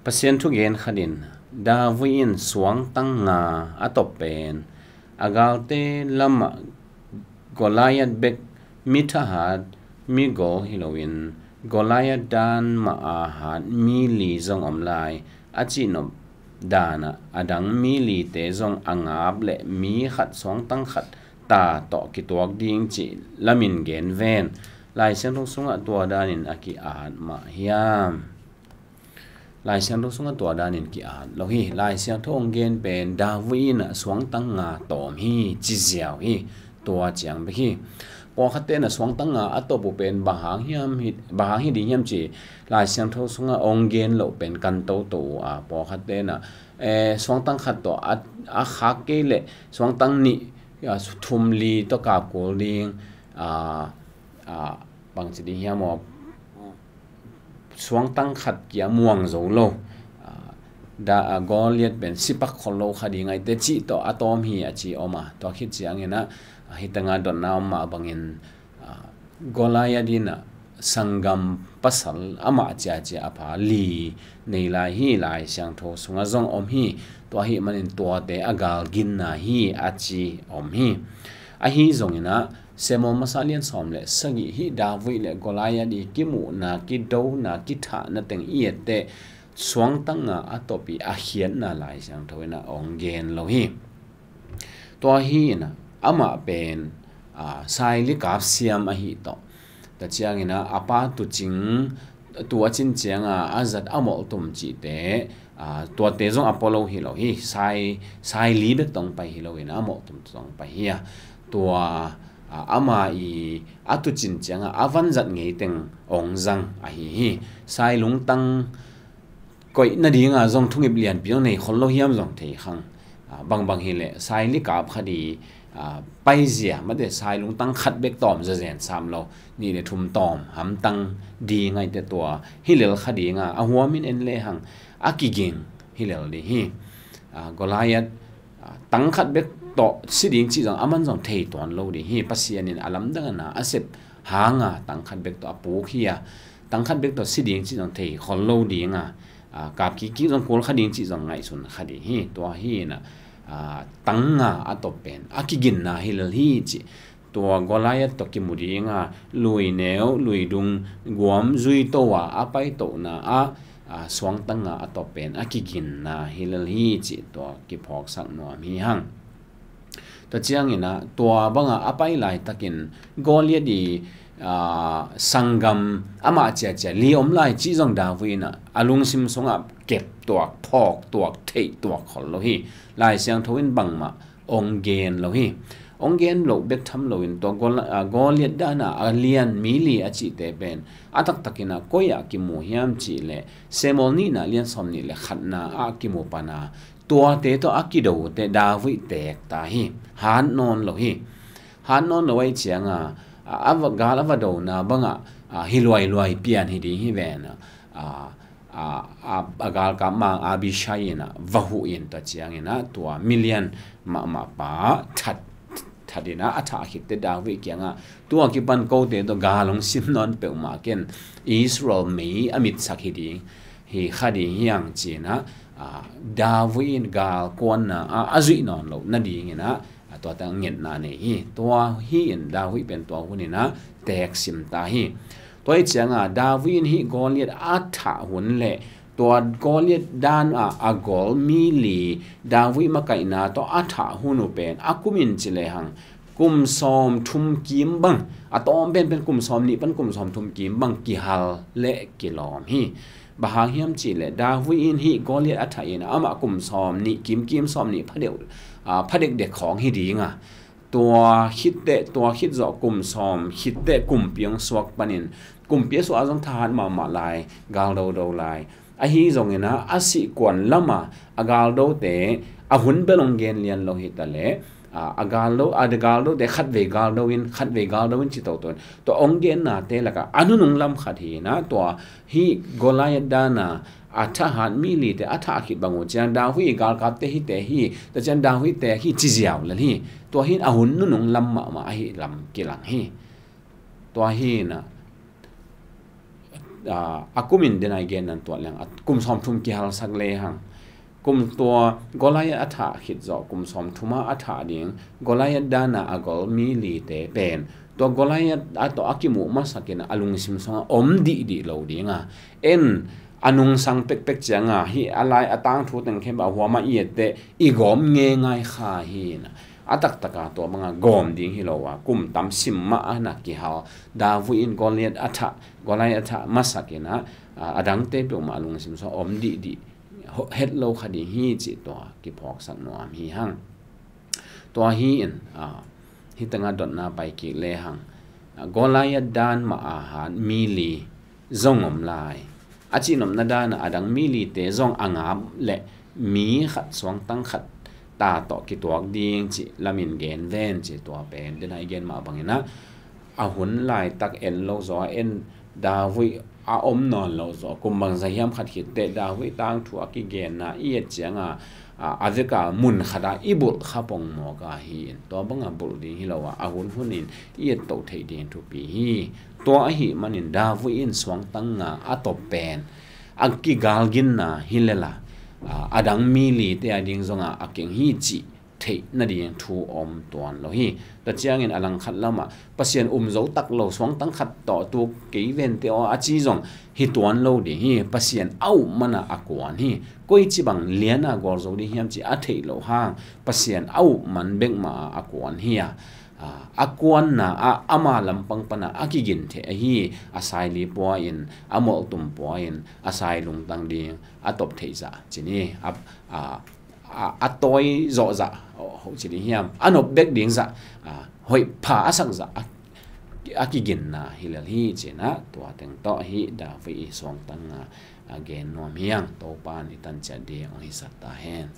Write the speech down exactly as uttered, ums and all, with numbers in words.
Pasian thugen khatin David in suangtang nga a tawp pen a galte lamah Goliath bek mi thahat mi gol hi loin Goliath dan mah a hat mi li zong om lai a cihnop danah a dang mi lite zong a ngap le mi khat suangtang khat ta tawh kituak ding cih lamin gen ven. Lai Siangtho sungah tua danin a ki-at mah hiam? Lai Siangtho sungah tua danin ki-at lo hi. Lai Siangtho hong gen pen David in ah suangtang nga tawm hi ci ziau hi. Tua ciang bek hi. Pawlkhatte in ah suangtang nga a tawp uh pen bang hang hiam hi, bang hang hi ding hiam ci Lai Siangtho sungah hong gen loh pen kan toto uh a, pawlkhatte in ah, eh, suangtang khat tawh a, a khak kei leh suangtang nih, a, thum li tawh kap kul ding, a, a, bangci ding hiam aw, suangtang khat kia muang zo lo, a, da, a, Goliath pen sipak khol lo kha ding aite cih tawh a tawm hi a ci om a, tua khit ciangin ah, a, hi tanga dotna om mah bangin, a, Goliath in ah sanggam pasal amah ciacia a pha li nei lai hi. Lai Siangtho sungah zong om hi. Tua ahih manin tuate a galginna hi a ci om hi. Ahi zongin ah Samuel masa lian sawm le sagih hi David le Goliath i kimuhna, kidona, kithahna teng i etteh suangtang nga a tawp i a khiatna Lai Siangtho in ah hong gen lo hi. Tua hi in ah amah pen, a, saili kap siam ahi tawh. Tua ciangin ah a pa tucing, tu a cin cianga a zat a molhtum cihte, a, tuate zong a pua lo hi lo hi. Sai, saili bek tawh hong pai hi loin a molhtum tawh hong pai hi a. Tua, a, ama i a tucin cianga a vanzat ngeiteng hong zang ahi hi. Sai lungtang koih nadinga zong thungip lianpi zong nei khol lo hiam zong thei khang. A, bangbang hileh saili kap khat i, a, paizia mate sai lungtang khat bek tawm zazen sam lo, nih le thum tawm hamtang ding aite tua hi lel kha dinga a huamin en lehang a kiging hi lel ding hi. A, Goliath, a, tang khat bek tawh si ding cih zong aman zong thei tuan lo ding hi. Pasian in a lamdang a na a sep hanga tang khat bek tawh a puk hi a, tang khat bek tawh si ding cih zong thei khol lo dinga, a, kap kik kik zong kul kha ding cih zong ngaihsun kha ding hi. Tua hi in ah, a, tang nga a tawp pen a kiginna hi lel hi cih. Tua Goliath tawh kimu dinga lui neu, lui dung, guam zui to a a paitohna ah, a, suangtang nga a tawp pen a kiginna hi lel hi cih tua kiphawksak nuam hi hang. Tua ciangin ah tua banga a pai laitakin Goliath i, a, sanggam amah ciacia li om lai cih zong David in ah a lungsim sungah kep tuak, phawk tuak, theih tuak khol lo hi. Lai Siangtho in bangmah hong gen lo hi. Hong gen loh bek tham loin tua Gol-, a, Goliath dana a lian mi li a cihte pen a taktakin ah koi ah kimu hiam cihleh Samuel nihna lian sawm nih le khatna ah kimu pana tuate tawh a kidote David teek ta hi. Hat nawn lo hi. Hat nawn lo ahi cianga, a, a va, gal a va dona bangah, a, hi luailuai pian hi ding hi ven a, a, a, a, a galkap mang Abishai in ah va huh in tua ciangin ah tua milian mahmah pa that, that in ah a thah khitte David kiangah tua kipan kote tawh gal hong sim nawn peuhmah ken Israel mei a mitsak hi ding hi kha ding hiang ci-in ah, a, David in galkuanna ah a zuih nawn loh nadingin ah, a, tuate ngetna nei hi. Tua hi in David pen tua hunin ah teeksim ta hi. Tua hi cianga David in hih Goliath a thah hun le tua Goliath dan ah a gol mi li David makaihna tawh a thah hun uh pen a kumin ci lehang kum sawm thum kim bang, a tawm penpen kum sawm nih pan kum sawm thum kim bang kihal le kilawm hi. Bang hang hiam cihleh David in hih Goliath a thah in amah kum sawm nih kim kim sawm nih phadeuh, a, phadekdek khawng hi dinga, tua khitteh, tua khit zawh kum sawm khitteh kumpi hong suak panin kumpi a suah a zong thahat mahmah lai, gal dodo lai. Ahi zongin ah a sihkuan lama a galdote a hun bel hong gen lian lo hi taleh, a, a galdo, a galdote khatvei galdo in, khatvei galdo in ci toto in tua hong gennate lakah a nunung lam khat hi in ah tua hih Goliath dana a thahat mi lite a thah khit bang uh ciang David galkapte hite hi, tua ciang David teek hi ci ziau lel hi. Tua hi in a hun nunung lam mahmah ahi lam kilang hi. Tua hi in ah a, a kumin den a i gen nan tuat leng a kum sawmthum kihalsak lehang, kum tua Goliath a thah khit zawh kum sawmthum a a thah ding Goliath dana a gol mi lite pen tua Goliath a tawh a kimuh masakin a lungsim sungah om dihdih lo dinga, en a nungsang pekpek cianga hih a lai a tangthu teng khempeuh a huam a i etteh i gawm ngeingai kha hi. A taktaka tua banga gawm ding hi lo a, kum tam sim mah a na kihal. David in Goliath a thah, Goliath a thah masakin a, a dangte peuhmah a lungsim sungah om dihdih het lo kha ding hi cih tua kiphawksak nuam hi hang. Tua hi in, a, hih tengah dotna pai kik lehang, a, Goliath dan mah a han mi li zong om lai. A cihnopna dana a dang mi lite zong a ngap leh mi khat suangtang khat ta tawh kituak ding cih lamin gen ven cih tua pen den a i gen mah bangin a, a hun laitak en lo zaw a en David a om nawn lo zaw kum bangza hiam khat khitteh David tangthu a kigenna i et cianga, a, a veka mun khata i bulh kha pongmawk a hi in tua banga bulh ding hi lo a, a hun hunin i et toh theih ding thupi hi. Tua ahi manin David in suangtang nga a tawp pen a kigalginna hi lela, a, a dang mi lite a ding zonga a keng hi cih theih nading thu om tuan lo hi. Tua ciangin a langkhat lamah Pasian um zo tak lo suangtang khat tawh tuk kei vente aw a ci zong hi tuan lo ding hi. Pasian a up mana a kuan hi. Koici bang liana gualzo ding hiam ci a theih loh hang Pasian a up man bek mah a kuan hi a, a, a kuanna ah ama lampang pana a kigin theh ahi. A saili pua in, a molhtum pua in, a sai lungtang ding a tawp theih zah cin hi. A, a, a, a tawi zawh zah, oh, hoh ci ding hiam, a nop bek ding zah, a, hoih pha a sak zah a, a kiginna hi lel hi cin a, tua teng tawh hi David i suangtang a, a gen nuam hi hang. Topa in i tan ciat ding hong hisak ta hen.